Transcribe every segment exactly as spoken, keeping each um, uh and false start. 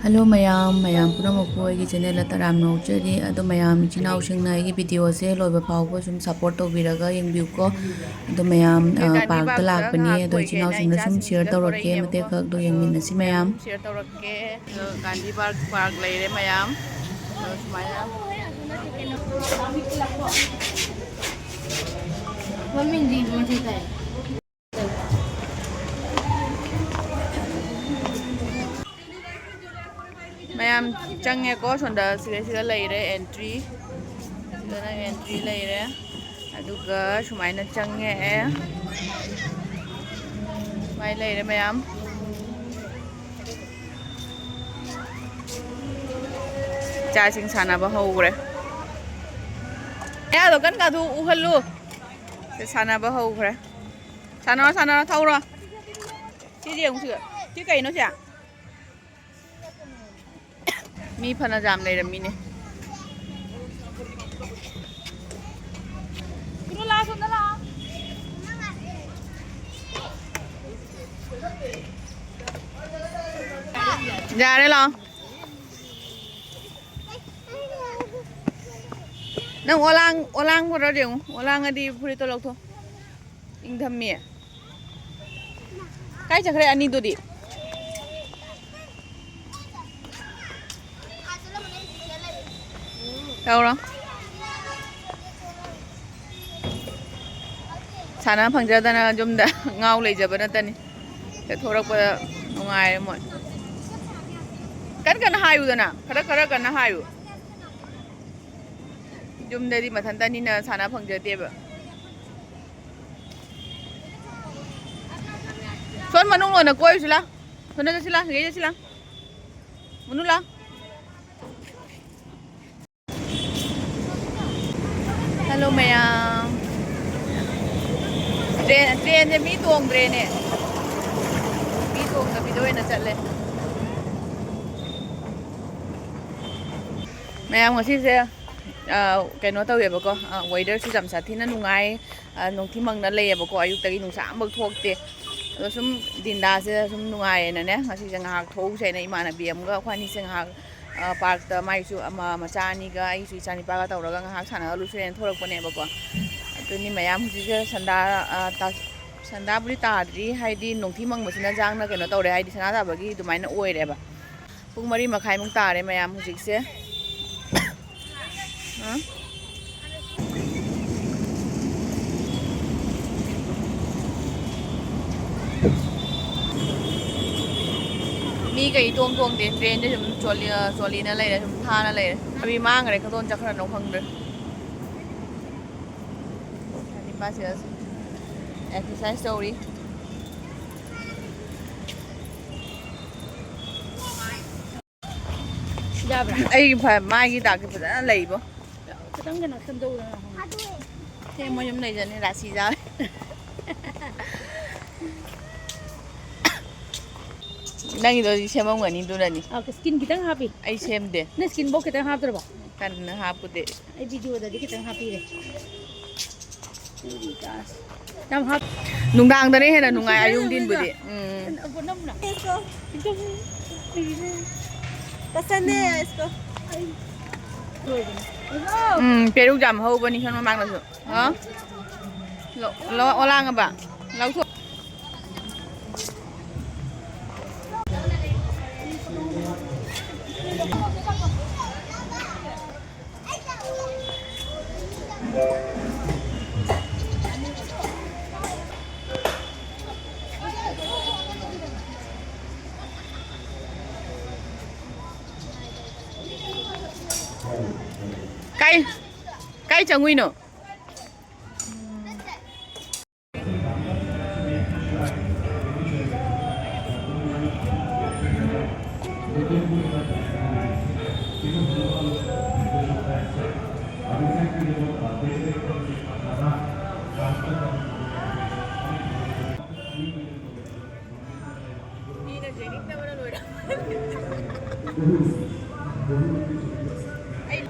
Hello ꯃꯌꯥꯝ, ꯃꯌꯥꯝ ꯄꯨꯝꯅꯃꯛꯄꯨ ꯑꯩꯒꯤ ꯆꯦꯅꯦꯜꯗ ꯇꯔꯥꯝꯅ ꯑꯣꯛꯆꯔꯤ꯫ ꯑꯗꯣ ꯃꯌꯥꯝ, ꯏꯆꯤꯟ ꯏꯅꯥꯎꯁꯤꯡꯅ ꯑꯩꯒꯤ ꯚꯤꯗꯤꯑꯣꯁꯦ ꯂꯣꯏꯕ ꯐꯥꯎꯕ ꯁꯨꯝ ꯁꯞꯄꯣꯔꯠ ꯇꯧꯕꯤꯔꯒ ꯌꯦꯡꯕꯤꯌꯨꯀꯣ꯫ ꯑꯗꯣ ꯃꯌꯥꯝ, ꯑ, ꯄꯥꯔꯛꯇ ꯂꯥꯛꯄꯅꯦ꯫ ꯑꯗꯣ ꯏꯆꯤꯟ ꯏꯅꯥꯎꯁꯤꯡꯅ ꯁꯨꯝ ꯁꯤꯌꯔ ꯇꯧꯔꯛꯀꯦ, ꯃꯇꯦꯛ ꯈꯛ ꯑꯗꯣ ꯌꯦꯡꯃꯤꯟꯅꯁꯤ ꯃꯌꯥꯝ꯫ ꯁꯤꯌꯔ ꯇꯧꯔꯛꯀꯦ꯫ ꯑꯗꯣ ꯒꯥꯟꯙꯤ ꯄꯥꯔꯛ, ꯄꯥꯔꯛ ꯂꯩꯔꯦ ꯃꯌꯥꯝ꯫ ꯑꯗꯣ ꯁꯨꯃꯥꯏꯅ ꯃꯃꯤꯡꯗꯤ ꯃꯊꯧ ꯇꯥꯏ꯫ ꯃꯌꯥꯝ ꯆꯪꯉꯦꯀꯣ, ꯁꯣꯝꯗ ꯁꯤꯗꯩꯁꯤꯗ ꯂꯩꯔꯦ ꯑꯦꯟꯇ꯭ꯔꯤ꯫ ꯁꯤꯗꯅ ꯑꯦꯟꯇ꯭ꯔꯤ ꯂꯩꯔꯦ꯫ ꯑꯗꯨꯒ ꯁꯨꯃꯥꯏꯅ ꯆꯪꯉꯛꯑꯦ꯫ ꯁꯨꯃꯥꯏꯅ ꯂꯩꯔꯦ ꯃꯌꯥꯝ꯫ ꯏꯆꯥꯁꯤꯡ ꯁꯥꯟꯅꯕ ꯍꯧꯈ꯭ꯔꯦ꯫ ꯑꯌꯥꯗꯣ ꯀꯟ ꯀꯥꯗꯨ ꯎꯍꯜꯂꯨ꯫ ꯁꯦ, ꯁꯥꯟꯅꯕ ꯍꯧꯈ꯭ꯔꯦ꯫ ꯁꯥꯟꯅꯔꯣ, ꯁꯥꯟꯅꯔꯣ, ꯊꯧꯔꯣ꯫ ꯁꯤꯁꯦ ꯌꯦꯡꯉꯨ ꯁꯤꯒ꯫ ꯁꯤ ꯀꯩꯅꯣ ꯁꯦ? ꯃꯤ ꯐꯅ ꯌꯥꯝ ꯂꯩꯔꯝꯃꯤꯅꯦ꯫ ꯌꯥꯔꯦ, ꯂꯥꯛꯑꯣ꯫ ꯅꯪ ꯑꯣꯂꯥꯡ, ꯑꯣꯂꯥꯡꯕ꯭ꯔꯥ ꯌꯦꯡꯉꯨ꯫ ꯑꯣꯂꯥꯡꯉꯗꯤ ꯐꯨꯔꯤꯠꯇꯣ ꯂꯧꯊꯣꯛ꯫ ꯏꯪꯊꯝꯃꯤ꯫ ꯀꯥꯏ ꯆꯠꯈ꯭ꯔꯦ ꯑꯅꯤꯗꯨꯗꯤ? ꯇꯧꯔꯣ꯫ ꯁꯥꯟꯅ ꯐꯪꯖꯗꯅ ꯌꯨꯝꯗ ꯉꯥꯎ ꯂꯩꯖꯕ ꯅꯠꯇꯅꯤ꯫ ꯆꯠꯊꯣꯔꯛꯄꯗ ꯅꯨꯡꯉꯥꯏꯔꯦ ꯃꯣꯏ꯫ ꯀꯟ ꯀꯟꯅ ꯍꯥꯏꯌꯨꯗꯅ, ꯈꯔ ꯈꯔ ꯀꯟꯅ ꯍꯥꯏꯌꯨ꯫ ꯌꯨꯝꯗꯗꯤ ꯃꯊꯟꯇꯅꯤꯅ ꯁꯥꯟꯅ ꯐꯪꯖꯗꯦꯕ꯫ ꯁꯣꯝ ꯃꯅꯨꯡ ꯂꯣꯟꯅ ꯀꯣꯏꯔꯨꯁꯤ ꯂꯥ꯫ ꯁꯣꯝꯗ ꯆꯠꯁꯤ ꯂꯥ, ꯁꯤꯗꯩ ꯆꯠꯁꯤ ꯂꯥ꯫ ꯃꯅꯨꯡ ꯂꯥ꯫ ꯍꯜꯂꯣ ꯃꯌꯥꯝ꯫ ꯇ꯭ꯔꯦꯟ, ꯇ꯭ꯔꯦꯟꯁꯦ ꯃꯤ ꯇꯣꯡꯗ꯭ꯔꯦꯅꯦ꯫ ꯃꯤ ꯇꯣꯡꯗꯕꯤꯗ ꯑꯣꯏꯅ ꯆꯠꯂꯦ꯫ ꯃꯌꯥꯝ ꯉꯁꯤꯁꯦ, ꯑ, ꯀꯩꯅꯣ ꯇꯧꯋꯦꯕꯀꯣ, ꯑ, ꯋꯦꯗꯔꯁꯨ ꯌꯥꯝ ꯁꯥꯊꯤꯅ ꯅꯨꯡꯉꯥꯏ꯫ ꯑ, ꯅꯨꯡꯊꯤ ꯃꯪꯅ ꯂꯩꯌꯦꯕꯀꯣ, ꯑꯌꯨꯛꯇꯒꯤ ꯅꯨꯡꯁꯥ ꯑꯃꯐꯥꯎ ꯊꯣꯛꯇꯦ꯫ ꯑꯗꯣ ꯁꯨꯝ ꯗꯤꯟꯗꯥꯁꯦ ꯁꯨꯝ ꯅꯨꯡꯉꯥꯏꯌꯦꯅꯅꯦ, ꯉꯁꯤꯁꯦ ꯉꯥꯏꯍꯥꯛ ꯊꯣꯛꯎꯁꯦꯅ ꯏꯃꯥꯟꯅꯕꯤ ꯑꯃꯒ ꯑꯩꯈꯣꯏ ꯑꯅꯤꯁꯦ ꯉꯥꯏꯍꯥꯛ, ꯑ, ꯄꯥꯔꯛꯇ, ꯃꯥꯏꯁꯨ ꯑꯃ, ꯃꯆꯥ ꯑꯅꯤꯒ ꯑꯩꯁꯨ ꯏꯆꯥꯅꯤꯄꯥꯒ ꯇꯧꯔꯒ ꯉꯥꯏꯍꯥꯛ ꯁꯥꯟꯅꯍꯜꯂꯨꯁꯦꯅ ꯊꯣꯛꯂꯛꯄꯅꯦꯕꯀꯣ꯫ ꯑꯗꯨꯅꯤ ꯃꯌꯥꯝ ꯍꯧꯖꯤꯛꯁꯦ ꯁꯟꯗꯥ, ꯑ, ꯇꯥ-, ꯁꯟꯗꯥꯕꯨꯗꯤ ꯇꯥꯗ꯭ꯔꯤ, ꯍꯥꯏꯗꯤ ꯅꯣꯡꯊꯤ ꯃꯪꯕꯁꯤꯅ ꯖꯥꯡꯅ ꯀꯩꯅꯣ ꯇꯧꯔꯦ, ꯍꯥꯏꯗꯤ ꯁꯅꯥ ꯇꯥꯕꯒꯤ ꯑꯗꯨꯃꯥꯏꯅ ꯑꯣꯏꯔꯦꯕ꯫ ꯄꯨꯡ ꯃꯔꯤ ꯃꯈꯥꯏꯃꯨꯛ ꯇꯥꯔꯦ ꯃꯌꯥꯝ ꯍꯧꯖꯤꯛꯁꯦ꯫ ꯑ? ꯃꯤꯒ ꯏꯇꯣꯡ ꯇꯣꯡꯗꯦ, ꯇ꯭ꯔꯦꯟꯁꯦ ꯁꯨꯝ ꯆꯣꯠꯂꯤ-, ꯆꯣꯠꯂꯤꯅ ꯂꯩꯔꯦ, ꯁꯨꯝ ꯊꯥꯅ ꯂꯩꯔꯦ꯫ ꯑꯕꯤ ꯃꯥꯡꯈ꯭ꯔꯦ, ꯀꯗꯣꯝ ꯆꯠꯈ꯭ꯔꯅꯣ ꯈꯪꯗ꯭ꯔꯦ꯫ ꯅꯤꯄꯥꯁꯦ ꯑꯦꯛꯁꯔꯁꯥꯏꯁ ꯇꯧꯔꯤ꯫ ꯌꯥꯕ꯭ꯔꯥ? ꯑꯩ ꯐ-, ꯃꯥꯒꯤ ꯗꯥꯛꯁꯦ ꯐꯖꯅ ꯂꯩꯕꯣ꯫ ꯈꯤꯇꯪ ꯀꯩꯅꯣ ꯁꯦꯝꯗꯣꯛꯎꯗꯅ꯫ ꯁꯦꯝꯃꯣ, ꯌꯨꯝ ꯂꯩꯖꯅꯤ, ꯔꯥꯁꯤ ꯆꯥꯔꯦ꯫ ꯅꯪꯒꯤꯗꯣ ꯍꯧꯖꯤꯛ ꯁꯦꯝꯃꯝꯒꯅꯤ, ꯑꯗꯨꯅꯅꯤ꯫ ꯑꯥ, ꯁ꯭ꯀꯤꯟ ꯈꯤꯇꯪ ꯍꯥꯞꯄꯤ꯫ ꯑꯩ ꯁꯦꯝꯗꯦ꯫ ꯅꯪ ꯁ꯭ꯀꯤꯟꯐꯧ ꯈꯤꯇꯪ ꯍꯥꯞꯇ꯭ꯔꯕꯣ? ꯀꯟꯅ ꯍꯥꯞꯄꯨꯗꯦ꯫ ꯑꯩ ꯚꯤꯗꯤꯑꯣꯗꯗꯤ ꯈꯤꯇꯪ ꯍꯥꯞꯄꯤꯔꯦ꯫ ꯌꯥꯝ ꯍꯥꯞ-, ꯅꯨꯡꯗꯥꯡꯗꯅ ꯍꯦꯟꯅ ꯅꯨꯡꯉꯥꯏ, ꯑꯌꯨꯛ ꯅꯨꯡꯗꯤꯟꯕꯨꯗꯤ꯫ ꯎꯝ꯫ ꯅꯝꯃꯨꯅ꯫ ꯄꯁꯟꯗ ꯍꯦ ꯏꯁꯀꯣ꯫ ꯎꯝ, ꯄꯦꯔꯨꯛ ꯌꯥꯝ ꯍꯧꯕꯅꯤ ꯁꯣꯝ ꯃꯃꯥꯡꯗꯁꯨ꯫ ꯑ? ꯂꯣ-, ꯂꯣ-, ꯑꯣꯂꯥꯡꯉꯕ? ꯂꯧꯊꯣꯛ꯫ ꯀꯥꯏ, ꯀꯥꯏ ꯆꯪꯉꯨꯏꯅꯣ? ꯃꯤꯅ ꯌꯦꯡꯅꯤꯡꯗꯕꯅ ꯂꯣꯏꯔꯦ꯫ ꯑꯩ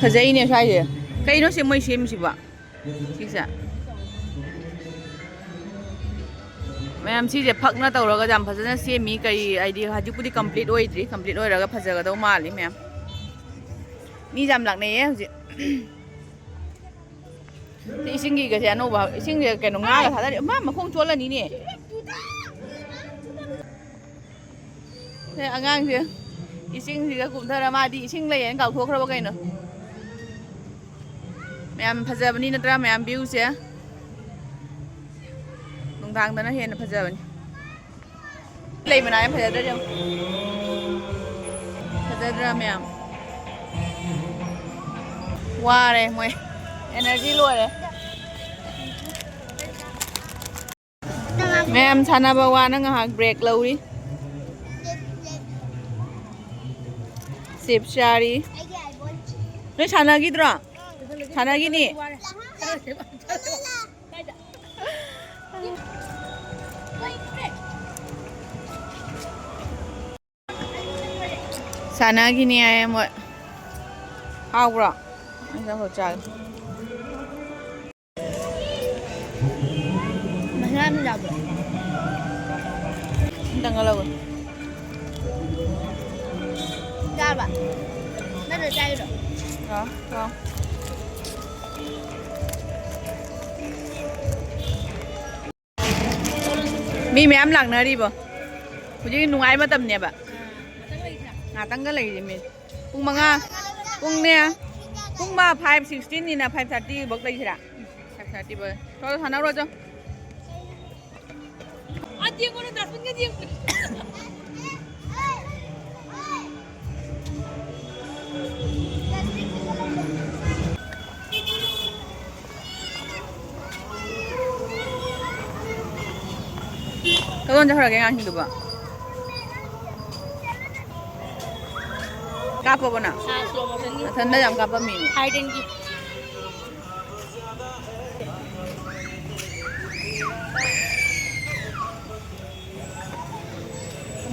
ꯐꯖꯩꯅꯦ ꯁ꯭ꯋꯥꯏꯁꯦ꯫ ꯀꯩꯅꯣ ꯁꯤ ꯃꯣꯏ ꯁꯦꯝꯃꯤꯁꯤꯕꯣ? ꯁꯤꯁꯦ꯫ ꯃꯌꯥꯝ, ꯁꯤꯁꯦ ꯐꯛꯅ ꯇꯧꯔꯒ ꯌꯥꯝ ꯐꯖꯅ ꯁꯦꯝꯃꯤ꯫ ꯀꯔꯤ ꯍꯥꯏꯗꯤ, ꯍꯧꯖꯤꯛꯄꯨꯗꯤ complete ꯑꯣꯏꯗ꯭ꯔꯤ, complete ꯑꯣꯏꯔꯒ ꯐꯖꯒꯗꯧ ꯃꯥꯜꯂꯤ ꯃꯌꯥꯝ꯫ ꯃꯤ ꯌꯥꯝ ꯂꯥꯛꯅꯩꯌꯦ ꯍꯧꯖꯤꯛ꯫ ꯁꯤ ꯏꯁꯤꯡꯒꯤꯒꯁꯦ ꯑꯅꯧꯕ, ꯏꯁꯤꯡꯁꯦ ꯀꯩꯅꯣ, ꯉꯥꯒ ꯊꯥꯗꯔꯤ꯫ ꯃꯥ ꯃꯈꯣꯡ ꯆꯣꯠꯂꯅꯤꯅꯦ꯫ ꯁꯦ ꯑꯉꯥꯡꯁꯦ ꯏꯁꯤꯡꯁꯤꯒ ꯀꯨꯝꯊꯔ, ꯃꯥꯗꯤ ꯏꯁꯤꯡ ꯂꯩꯌꯦꯅ ꯀꯥꯎꯊꯣꯛꯈ꯭ꯔꯕ ꯀꯩꯅꯣ꯫ ꯃꯌꯥꯝ ꯐꯖꯕꯅꯤ ꯅꯠꯇ꯭ꯔꯥ ꯃꯌꯥꯝ? Viewꯁꯦ ꯅꯨꯡꯗꯥꯡꯗꯅ ꯍꯦꯟꯅ ꯐꯖꯕꯅꯤ꯫ ꯂꯩ ꯃꯅꯥ ꯌꯥꯝ ꯐꯖꯗ꯭ꯔꯥ ꯌꯦꯡꯉꯨ꯫ ꯐꯖꯗ꯭ꯔꯥ ꯃꯌꯥꯝ? ꯋꯥꯔꯦ ꯃꯣꯏ, energy ꯂꯣꯏꯔꯦ꯫ ꯃꯌꯥꯝ ꯁꯥꯟꯅꯕ ꯋꯥꯅ ꯉꯥꯏꯍꯥꯛ break ꯂꯧꯔꯤ꯫ Chips ꯆꯥꯔꯤ꯫ ꯅꯣꯏ ꯁꯥꯟꯅꯈꯤꯗ꯭ꯔꯣ? ꯁꯥꯟꯅꯈꯤꯅꯤ꯫ ꯁꯥꯟꯅꯈꯤꯅꯤ ꯍꯥꯏꯌꯦ ꯃꯣꯏ꯫ ꯍꯥꯎꯕ꯭ꯔꯣ? ꯑꯩ ꯑꯆꯥꯄꯣꯠ ꯆꯥꯒꯦ꯫ ꯃꯁꯂꯥ ꯌꯥꯝ ꯌꯥꯎꯕ꯭ꯔꯣ? ꯑꯝꯇꯪꯒ ꯂꯧꯒꯦ꯫ ꯆꯥꯕ? ꯅꯠꯇ꯭ꯔ ꯆꯥꯏꯔꯣ? ꯂꯥꯎ, ꯂꯥꯎ꯫ ꯃꯤ ꯃꯌꯥꯝ ꯂꯥꯛꯅꯔꯤꯕꯣ? ꯍꯧꯖꯤꯛ ꯅꯨꯡꯉꯥꯏ ꯃꯇꯝꯅꯦꯕ꯫ ꯉꯥꯛꯇꯪꯒ ꯂꯩꯔꯤ ꯃꯤ꯫ ꯄꯨꯡ ꯃꯉꯥ, ꯄꯨꯡꯅꯦ, ꯄꯨꯡ ꯃꯥ five sixteenꯅꯤꯅ five thirty ꯐꯥꯎ ꯂꯩꯁꯤꯔꯥ? Five thirty ꯐꯥꯎ꯫ ꯆꯣ, ꯁꯥꯟꯅꯧꯔꯣ, ꯆꯣ꯫ ꯀꯗꯣꯝ ꯆꯠꯈ꯭ꯔꯒꯦ ꯑꯉꯥꯡꯁꯤꯡꯗꯨꯕꯣ? ꯀꯥꯞꯄꯕꯣ ꯅꯪ? ꯑꯥ, slow motionꯒꯤ꯫ ꯃꯊꯟꯗ ꯌꯥꯝ ꯀꯥꯞꯄꯝꯃꯤ꯫ Hide and seek꯫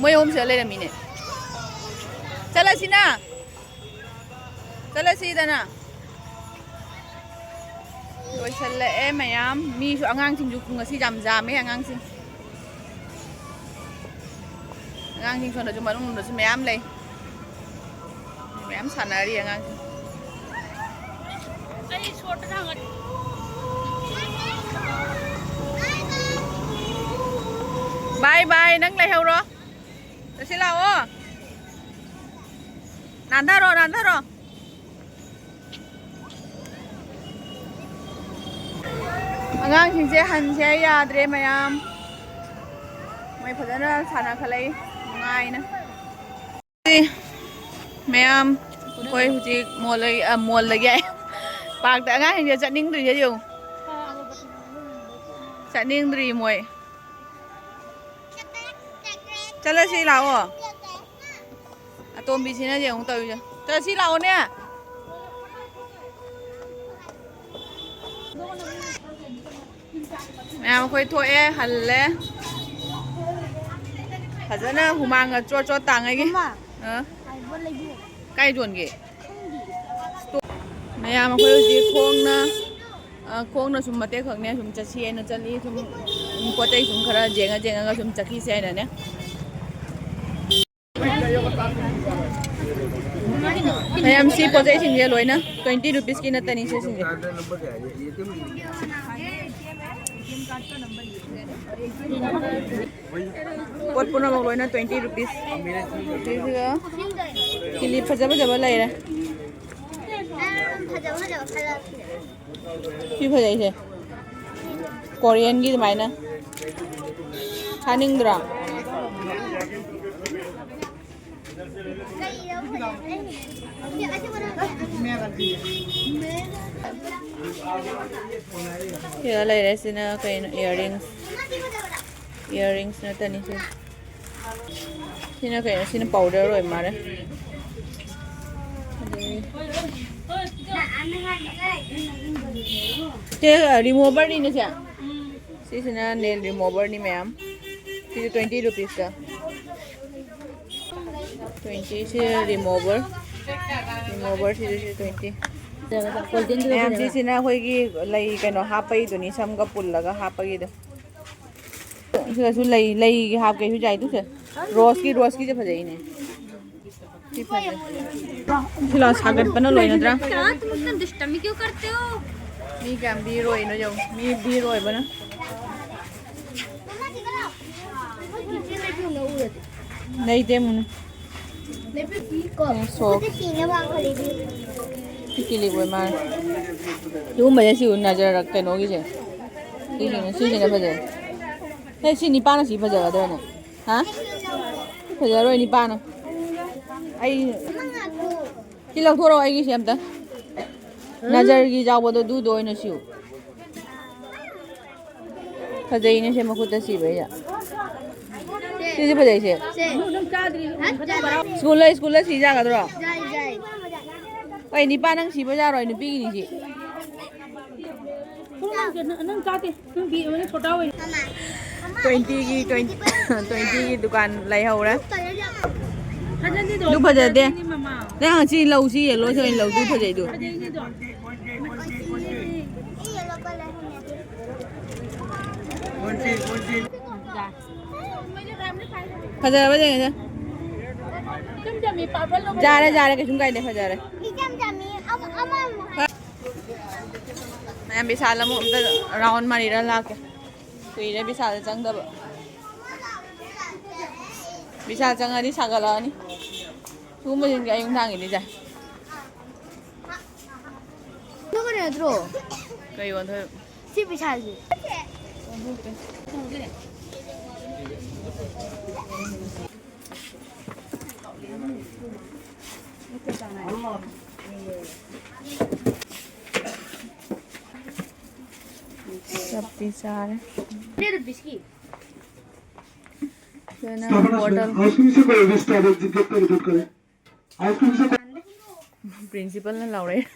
ꯃꯣꯏ ꯑꯍꯨꯝ ꯁꯤꯗ ꯂꯩꯔꯝꯃꯤꯅꯦ꯫ ꯆꯠꯂꯁꯤꯅ꯫ ꯆꯠꯂꯁꯤꯗꯅ꯫ ꯂꯣꯏꯁꯜꯂꯛꯑꯦ ꯃꯌꯥꯝ꯫ ꯃꯤꯁꯨ, ꯑꯉꯥꯡꯁꯤꯡꯁꯨ ꯉꯁꯤ ꯌꯥꯝ ꯌꯥꯝꯃꯦ ꯑꯉꯥꯡꯁꯤꯡ꯫ ꯑꯉꯥꯡꯁꯤꯡ ꯁꯣꯝꯗꯁꯨ ꯃꯅꯨꯡꯗꯁꯨ ꯃꯌꯥꯝ ꯂꯩ꯫ ꯃꯌꯥꯝ ꯁꯥꯟꯅꯔꯤ ꯑꯉꯥꯡꯁꯤꯡ꯫ ꯑꯩ ꯁꯣꯔꯠꯇ ꯊꯥꯡꯒꯠ- ꯕꯥꯏ ꯕꯥꯏ, ꯅꯪ ꯂꯩꯍꯧꯔꯣ꯫ ꯆꯠꯁꯤ ꯂꯥꯛꯑꯣ꯫ ꯅꯥꯟꯊꯔꯣ, ꯅꯥꯟꯊꯔꯣ꯫ ꯑꯉꯥꯡꯁꯤꯡꯁꯦ ꯍꯟꯁꯦ ꯌꯥꯗ꯭ꯔꯦ ꯃꯌꯥꯝ꯫ ꯃꯣꯏ ꯐꯖꯅ ꯁꯥꯟꯅꯈꯠꯂꯛꯏ ꯅꯨꯡꯉꯥꯏꯅ꯫ ꯃꯌꯥꯝ, ꯑꯩꯈꯣꯏ ꯍꯧꯖꯤꯛ ꯃꯣꯜꯗꯒꯤ, ꯑ, ꯃꯣꯜꯗꯒꯤ ꯍꯥꯏ, ꯄꯥꯔꯛꯇ ꯑꯉꯥꯡꯁꯤꯡꯁꯦ ꯆꯠꯅꯤꯡꯗ꯭ꯔꯤꯁꯦ ꯌꯦꯡꯉꯨ꯫ ꯆꯠꯅꯤꯡꯗ꯭ꯔꯤ ꯃꯣꯏ꯫ ꯆꯠꯂꯁꯤ ꯂꯥꯛꯑꯣ꯫ ꯑꯇꯣꯝꯕꯤꯁꯤꯅ ꯌꯦꯡꯉꯨ ꯇꯧꯔꯤꯁꯦ꯫ ꯆꯠꯂꯁꯤ ꯂꯥꯛꯑꯣꯅꯦ꯫ ꯃꯌꯥꯝ ꯑꯩꯈꯣꯏ ꯊꯣꯛꯑꯦ, ꯍꯜꯂꯦ꯫ ꯐꯖꯅ ꯍꯨꯃꯥꯡꯒ ꯆꯣꯠ ꯆꯣꯠ ꯇꯥꯡꯉꯩꯒꯤ꯫ ꯃꯃꯥ, ꯑ? ꯑꯥꯏꯐꯣꯟ ꯂꯩꯕꯤꯌꯣ꯫ ꯀꯥꯏ ꯌꯣꯟꯒꯦ? ꯈꯪꯗꯦ꯫ ꯃꯌꯥꯝ ꯑꯩꯈꯣꯏ ꯍꯧꯖꯤꯛ ꯈꯣꯡꯅ, ꯑ, ꯈꯣꯡꯅ ꯁꯨꯝ ꯃꯇꯦꯛ ꯈꯛꯅꯦ ꯁꯨꯝ ꯆꯠꯁꯤ ꯍꯥꯏꯅ ꯆꯠꯂꯤ꯫ ꯁꯨꯝ ꯄꯣꯠ ꯆꯩ ꯁꯨꯝ ꯈꯔ ꯌꯦꯡꯉ ꯌꯦꯡꯉꯒ ꯁꯨꯝ ꯆꯠꯈꯤꯁꯦ ꯍꯥꯏꯅꯅꯦ꯫ ꯃꯌꯥꯝ ꯁꯤ ꯄꯣꯠ ꯆꯩꯁꯤꯡꯁꯦ ꯂꯣꯏꯅ twenty rupeesꯀꯤ ꯅꯠꯇꯅꯤ ꯁꯤꯁꯤꯡꯁꯦ꯫ ꯄꯣꯠ ꯄꯨꯝꯅꯃꯛ ꯂꯣꯏꯅ twenty rupees꯫ ꯁꯤꯁꯤꯒ ꯀꯤꯂꯤꯞ ꯐꯖ ꯐꯖꯕ ꯂꯩꯔꯦ꯫ ꯐꯖ ꯐꯖꯕ ꯈꯜꯂꯛꯈꯤꯅꯦ꯫ ꯁꯤ ꯐꯖꯩꯁꯦ꯫ Koreanꯒꯤ ꯑꯗꯨꯃꯥꯏꯅ꯫ ꯊꯥꯅꯤꯡꯗ꯭ꯔꯣ? ꯁꯤꯗ ꯂꯩꯔꯦ꯫ ꯁꯤꯅ ꯀꯩꯅꯣ? Earrings꯫ Earrings ꯅꯠꯇꯅꯤ ꯁꯤ꯫ ꯁꯤꯅ ꯀꯩꯅꯣ? ꯁꯤꯅ powder ꯑꯣꯏ ꯃꯥꯜꯂꯦ꯫ ꯑꯗꯩ ꯁꯦ, removerꯅꯤꯅꯦ ꯁꯦ꯫ ꯁꯤꯁꯤꯅ nail removerꯅꯤ ꯃꯌꯥꯝ꯫ ꯁꯤꯁꯨ twenty rupeesꯇ꯫ Twenty ꯁꯤ remover꯫ Remover ꯁꯤꯗꯁꯨ twenty꯫ ꯃꯌꯥꯝ ꯁꯤꯁꯤꯅ ꯑꯩꯈꯣꯏꯒꯤ ꯂꯩ ꯀꯩꯅꯣ ꯍꯥꯞꯄꯒꯤꯗꯨꯅꯤ, ꯁꯝꯒ ꯄꯨꯜꯂꯒ ꯍꯥꯞꯄꯒꯤꯗꯣ꯫ ꯁꯤꯗꯁꯨ ꯂꯩ, ꯂꯩꯒꯤ ꯍꯥꯞꯀꯦꯁꯨ ꯌꯥꯏ꯫ ꯇꯨꯁꯦ ꯔꯣꯁꯀꯤ, ꯔꯣꯁꯀꯤꯁꯦ ꯐꯖꯩꯅꯦ꯫ ꯁꯤ ꯐꯖꯩ꯫ ꯁꯤ ꯂꯥꯎ, ꯁꯥꯒꯠꯄꯅ ꯂꯣꯏꯅꯗ꯭ꯔꯥ? क्या तुम इतना दुष्टमी क्यों करते हो? ꯃꯤ ꯀꯌꯥꯝ ꯚꯤꯔ ꯑꯣꯏꯅꯣ ꯌꯦꯡꯉꯨ꯫ ꯃꯤ ꯚꯤꯔ ꯑꯣꯏꯕꯅ꯫ ꯂꯩꯇꯦ ꯃꯨꯅꯨ꯫ ꯁꯣꯛ꯫ ꯁꯤ ꯀꯤꯂꯤꯞ ꯑꯣꯏ ꯃꯥꯜꯂꯦ꯫ ꯁꯤꯒꯨꯝꯕꯁꯦ ꯁꯤ ꯅꯖꯔ ꯀꯩꯅꯣꯒꯤꯁꯦ꯫ ꯁꯤꯁꯤꯅ, ꯁꯤꯁꯤꯅ ꯐꯖꯩ꯫ ꯍꯦ, ꯁꯤ ꯅꯤꯄꯥꯅ ꯁꯤ ꯐꯖꯒꯗ꯭ꯔꯅꯦ? ꯍꯥ? ꯐꯖꯔꯣꯏ ꯅꯤꯄꯥꯅ꯫ ꯑꯩ ꯁꯤ ꯂꯧꯊꯣꯔꯛꯑꯣ ꯑꯩꯒꯤꯁꯦ ꯑꯝꯇ꯫ ꯅꯖꯔꯒꯤ ꯌꯥꯎꯕꯗꯣ ꯑꯗꯨꯗꯣ ꯑꯣꯏꯅ ꯁꯤꯌꯨ꯫ ꯐꯖꯩꯅꯦ ꯁꯦ ꯃꯈꯨꯠꯇ ꯁꯤꯕ ꯑꯩꯁꯦ꯫ ꯁꯤꯁꯦ ꯐꯖꯩꯁꯦ꯫ ꯁꯦ꯫ ꯁ꯭ꯀꯨꯜꯗ, ꯁ꯭ꯀꯨꯜꯗ ꯁꯤ ꯌꯥꯒꯗ꯭ꯔꯣ? ꯌꯥꯏ, ꯌꯥꯏ꯫ ꯍꯣꯏ, ꯅꯤꯄꯥ ꯅꯪ ꯁꯤꯕ ꯌꯥꯔꯣꯏ, ꯅꯨꯄꯤꯒꯤꯅꯤ ꯁꯤ꯫ ꯅꯪ, ꯅꯪ ꯆꯥꯗꯦ꯫ ꯅꯪ ꯕꯤ-, ꯅꯪ ꯁꯣꯇꯥ ꯑꯣꯏ꯫ ꯇ꯭ꯋꯦꯟꯇꯤꯒꯤ, ꯇ꯭ꯋꯦꯟꯇꯤ, ꯇ꯭ꯋꯦꯟꯇꯤꯒꯤ ꯗꯨꯀꯥꯟ ꯂꯩꯍꯧꯔꯦ꯫ ꯐꯖꯗꯦꯗꯣ, ꯑꯗꯨ ꯐꯖꯗꯦ꯫ ꯐꯖꯗꯦꯅꯦ ꯃꯃꯥ꯫ ꯅꯪ ꯁꯤ ꯂꯧ, ꯁꯤ ꯌꯦꯜꯂꯣ, ꯁꯤ ꯑꯣꯏꯅ ꯂꯧ, ꯑꯗꯨ ꯐꯖꯩꯗꯣ꯫ ꯐꯖꯩꯅꯦꯗꯣ꯫ ꯐꯖꯔꯕ ꯌꯦꯡꯉꯁꯦ꯫ ꯏꯆꯝ ꯆꯝꯃꯤ, ꯄꯥꯐꯔ ꯂꯧꯕ ꯌꯥꯔꯦ, ꯌꯥꯔꯦ꯫ ꯌꯥꯔꯦ, ꯀꯩꯁꯨꯝ ꯀꯥꯏꯗꯦ, ꯐꯖꯔꯦ꯫ ꯏꯆꯝ ꯆꯝꯃꯤ꯫ ꯑꯃ, ꯑꯃ, ꯑꯃ꯫ ꯃꯌꯥꯝ ꯕꯤꯁꯥꯜ ꯑꯃꯨꯛ ꯑꯝꯇ ꯔꯥꯎꯟ ꯃꯔꯤꯔ ꯂꯥꯛꯀꯦ꯫ ꯀꯨꯏꯔꯦ ꯕꯤꯁꯥꯜꯗ ꯆꯪꯗꯕ꯫ ꯕꯤꯁꯥꯜ ꯆꯪꯉꯗꯤ ꯁꯥꯒꯠꯂꯛꯑꯅꯤ꯫ ꯁꯤꯒꯨꯝꯕꯁꯤꯡꯁꯦ ꯑꯌꯨꯛ ꯅꯨꯡꯗꯥꯡꯒꯤꯗꯤ ꯌꯥꯏ꯫ ꯑꯗꯨꯒ ꯅꯠꯇ꯭ꯔꯣ? ꯀꯩ ꯑꯣꯟꯊꯣꯛ? ꯁꯤ ꯕꯤꯁꯥꯜꯁꯦ꯫ ꯆꯞꯇꯤ ꯆꯥꯔꯦ꯫ ꯇꯦꯟ ꯔꯨꯄꯤꯁꯀꯤ꯫ ꯁꯤꯅ ꯕꯣꯇꯜ꯫ ꯄ꯭ꯔꯤꯟꯁꯤꯄꯜꯅ ꯂꯥꯎꯔꯛꯑꯦ꯫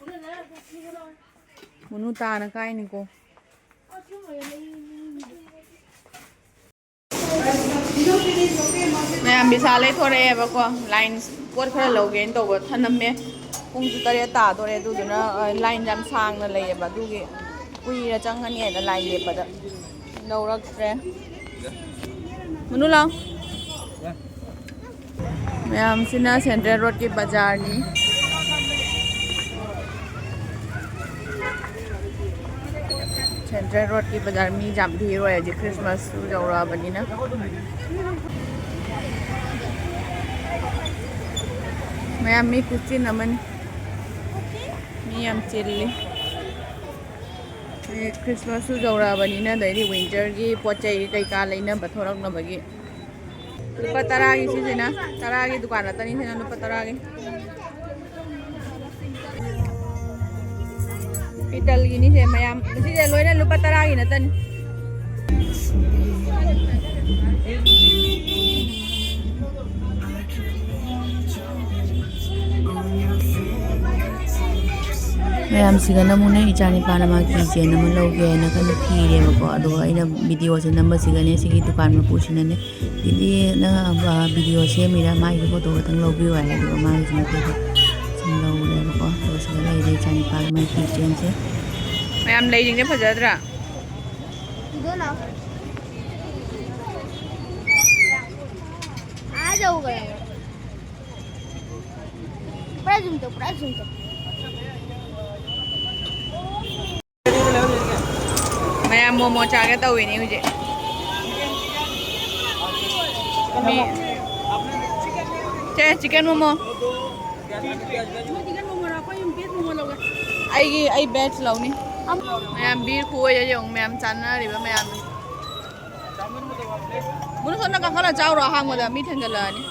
ꯃꯨꯅꯨ ꯇꯥꯅ ꯀꯥꯏꯅꯤꯀꯣ꯫ ꯃꯌꯥꯝ ꯕꯤꯁꯥꯜ ꯂꯩꯊꯣꯔꯛꯑꯦꯕꯀꯣ, ꯂꯥꯏꯟ ꯄꯣꯠ ꯈꯔ ꯂꯧꯒꯦꯅ ꯇꯧꯕ ꯊꯅꯝꯃꯦ꯫ ꯄꯨꯡꯁꯨ ꯇꯔꯦꯠ ꯇꯥꯗꯣꯔꯦ, ꯑꯗꯨꯗꯨꯅ, ꯑ, ꯂꯥꯏꯟ ꯌꯥꯝ ꯁꯥꯡꯅ ꯂꯩꯌꯦꯕ, ꯑꯗꯨꯒꯤ ꯀꯨꯏꯅ ꯆꯪꯉꯅꯤ ꯍꯥꯏꯅ ꯂꯥꯏꯟ ꯂꯦꯞꯄꯗ ꯂꯧꯔꯛꯇ꯭ꯔꯦ꯫ ꯃꯅꯨ ꯂꯥꯎ꯫ ꯃꯌꯥꯝꯁꯤꯅ ꯁꯦꯟꯇ꯭ꯔꯦꯜ ꯔꯣꯗꯀꯤ ꯕꯖꯥꯔꯅꯤ꯫ ꯁꯦꯟꯇ꯭ꯔꯦꯜ ꯔꯣꯗꯀꯤ ꯕꯖꯥꯔ ꯃꯤ ꯌꯥꯝ ꯚꯤꯔ ꯑꯣꯏ ꯍꯧꯖꯤꯛ, ꯈ꯭ꯔꯤꯁꯃꯥꯁꯁꯨ ꯌꯧꯔꯛꯑꯕꯅꯤꯅ꯫ ꯃꯌꯥꯝ ꯃꯤ ꯈꯨꯆꯤꯟ ꯑꯃꯅꯤ꯫ ꯃꯤ ꯌꯥꯝ ꯆꯤꯜꯂꯤ꯫ ꯍꯧꯖꯤꯛ ꯈ꯭ꯔꯤꯁꯃꯥꯁꯁꯨ ꯌꯧꯔꯛꯑꯕꯅꯤꯅ, ꯑꯗꯩꯗꯤ ꯋꯤꯟꯇꯔꯒꯤ ꯄꯣꯠ ꯆꯩ ꯀꯩꯀꯥ ꯂꯩꯅꯕ ꯊꯣꯔꯛꯅꯕꯒꯤ꯫ ꯂꯨꯄꯥ ꯇꯔꯥꯒꯤ ꯁꯤꯁꯤꯅ, ꯇꯔꯥꯒꯤ ꯗꯨꯀꯥꯟ ꯉꯥꯛꯇꯅꯤ ꯁꯤꯅ, ꯂꯨꯄꯥ ꯇꯔꯥꯒꯤ꯫ ꯄꯤꯇꯜꯒꯤꯅꯤꯁꯦ ꯃꯌꯥꯝ, ꯁꯤꯁꯦ ꯂꯣꯏꯅ ꯂꯨꯄꯥ ꯇꯔꯥꯒꯤ ꯅꯠꯇꯅꯤ꯫ ꯃꯌꯥꯝꯁꯤꯒꯅ ꯑꯃꯨꯛꯅꯦ, ꯏꯆꯥ ꯅꯤꯄꯥꯅ ꯃꯥ key chain ꯑꯃ ꯂꯧꯒꯦ ꯍꯥꯏꯅ ꯀꯟꯅ ꯊꯤꯔꯦꯕꯀꯣ꯫ ꯑꯗꯨꯒ ꯑꯩꯅ videoꯁꯦ ꯅꯝꯕꯁꯤꯒꯅꯦ, ꯁꯤꯒꯤ ꯗꯨꯀꯥꯟ ꯃꯄꯨꯁꯤꯅꯅꯦ, "ꯗꯤꯗꯤ, ꯅꯪ, ꯑ, video ꯁꯦꯝꯃꯤꯔꯥ? ꯃꯥꯒꯤꯁꯨ photo ꯈꯛꯇꯪ ꯂꯧꯕꯤꯌꯨ" ꯍꯥꯏ꯫ ꯑꯗꯨꯒ ꯃꯥꯒꯤꯁꯨ ꯅꯠꯇꯦ, ꯁꯨꯝ ꯂꯧꯔꯦꯕꯀꯣ꯫ ꯑꯗꯨꯒ ꯁꯤꯗ ꯂꯩꯔꯦ ꯏꯆꯥ ꯅꯤꯄꯥꯒꯤ ꯃꯥꯒꯤ key chainꯁꯦ꯫ ꯃꯌꯥꯝ ꯂꯩꯁꯤꯡꯁꯦ ꯐꯖꯗ꯭ꯔꯥ? ꯄꯨꯔꯥ zoom ꯇꯧ, ꯄꯨꯔꯥ zoom ꯇꯧ꯫ ꯃꯌꯥꯝ ꯃꯣꯃꯣ ꯆꯥꯒꯦ ꯇꯧꯋꯤꯅꯦ ꯍꯧꯖꯤꯛ꯫ ꯃꯤ, ꯆꯦ, chicken ꯃꯣꯃꯣ꯫ ꯑꯩꯒꯤ, ꯑꯩ veg ꯂꯧꯅꯤ꯫ ꯃꯌꯥꯝ ꯚꯤꯔ ꯈꯨꯑꯣꯏꯗ ꯌꯦꯡꯉꯨ, ꯃꯌꯥꯝ ꯆꯥꯅꯔꯤꯕ ꯃꯌꯥꯝꯗꯣ꯫ ꯃꯨꯅꯨ ꯁꯣꯝꯗ ꯀꯥꯈꯠꯂ ꯆꯥꯎꯔꯣ, ꯑꯍꯥꯡꯕꯗ ꯃꯤ ꯊꯦꯡꯖꯜꯂꯛꯑꯅꯤ꯫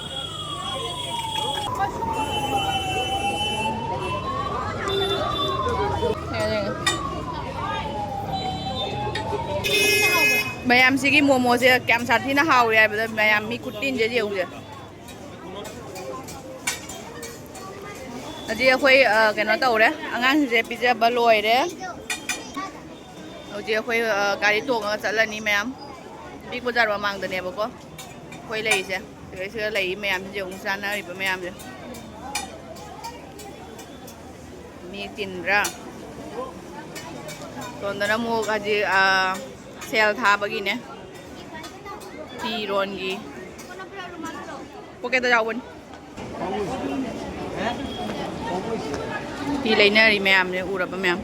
ꯃꯌꯥꯝꯁꯤꯒꯤ ꯃꯣꯃꯣꯁꯦ ꯀꯌꯥꯝ ꯁꯥꯊꯤꯅ ꯍꯥꯎꯔꯦ ꯍꯥꯏꯕꯗ, ꯃꯌꯥꯝ ꯃꯤ ꯈꯨꯇꯤꯟꯁꯦ ꯌꯦꯡꯉꯨꯁꯦ꯫ ꯍꯧꯖꯤꯛ ꯑꯩꯈꯣꯏ, ꯑ, ꯀꯩꯅꯣ ꯇꯧꯔꯦ, ꯑꯉꯥꯡꯁꯤꯡꯁꯦ ꯄꯤꯖꯕ ꯂꯣꯏꯔꯦ꯫ ꯍꯧꯖꯤꯛ ꯑꯩꯈꯣꯏ, ꯑ, ꯒꯥꯔꯤ ꯇꯣꯡꯉꯒ ꯆꯠꯂꯅꯤ ꯃꯌꯥꯝ꯫ ꯕꯤꯛ ꯕꯖꯥꯔ ꯃꯃꯥꯡꯗꯅꯦꯕꯀꯣ꯫ ꯑꯩꯈꯣꯏ ꯂꯩꯔꯤꯁꯦ ꯁꯤꯗꯩꯁꯤꯗ ꯂꯩꯔꯤ ꯃꯌꯥꯝꯁꯦ, ꯑꯃꯨꯛ ꯆꯥꯅꯔꯤꯕ ꯃꯌꯥꯝꯁꯦ꯫ ꯃꯤ ꯇꯤꯟꯗ꯭ꯔꯥ? ꯁꯣꯝꯗꯅ ꯑꯃꯨꯛ ꯍꯧꯖꯤꯛ, ꯑ, ꯁꯦꯜ ꯊꯥꯕꯒꯤꯅꯦ꯫ ꯐꯤꯔꯣꯟꯒꯤ ꯄꯣꯀꯦꯠꯇ ꯌꯥꯎꯕꯅꯤ꯫ ꯐꯤ ꯂꯩꯅꯔꯤ ꯃꯌꯥꯝꯁꯦ, ꯎꯔꯕ ꯃꯌꯥꯝ꯫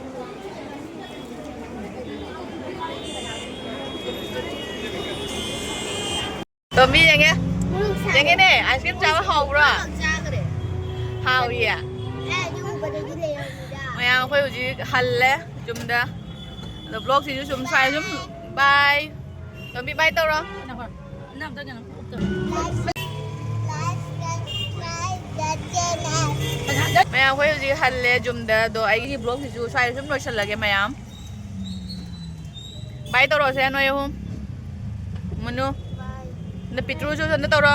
ꯇꯣꯝꯕꯤ ꯌꯦꯡꯉꯦ꯫ ꯌꯦꯡꯉꯦꯅꯦ, ice cream ꯆꯥꯕ ꯍꯥꯎꯕ꯭ꯔꯣ? ꯆꯥꯈ꯭ꯔꯦ꯫ ꯍꯥꯎꯏꯌꯦ꯫ ꯑꯦ, ꯑꯗꯨ ꯎꯕꯗꯒꯤ ꯂꯩꯔꯝꯃꯤꯗ꯫ ꯃꯌꯥꯝ ꯑꯩꯈꯣꯏ ꯍꯧꯖꯤꯛ ꯍꯜꯂꯦ ꯌꯨꯝꯗ꯫ ꯑꯗꯣ vlog ꯁꯤꯁꯨ ꯁꯨꯝ ꯁ꯭ꯋꯥꯏ ꯁꯨꯝ bye꯫ ꯇꯣꯝꯕꯤ bye ꯇꯧꯔꯣ꯫ ꯃꯌꯥꯝ ꯑꯩꯈꯣꯏ ꯍꯧꯖꯤꯛ ꯍꯜꯂꯦ ꯌꯨꯝꯗ꯫ ꯑꯗꯣ ꯑꯩꯒꯤ vlog ꯁꯤꯁꯨ ꯁ꯭ꯋꯥꯏꯗ ꯁꯨꯝ ꯂꯣꯏꯁꯤꯜꯂꯒꯦ ꯃꯌꯥꯝ꯫ Bye ꯇꯧꯔꯣꯁꯦ ꯅꯣꯏ ꯑꯍꯨꯝ꯫ ꯃꯨꯅꯨ꯫ ꯅ ꯄꯤꯇ꯭ꯔꯨꯁꯨ ꯁꯣꯝꯗ ꯇꯧꯔꯣ꯫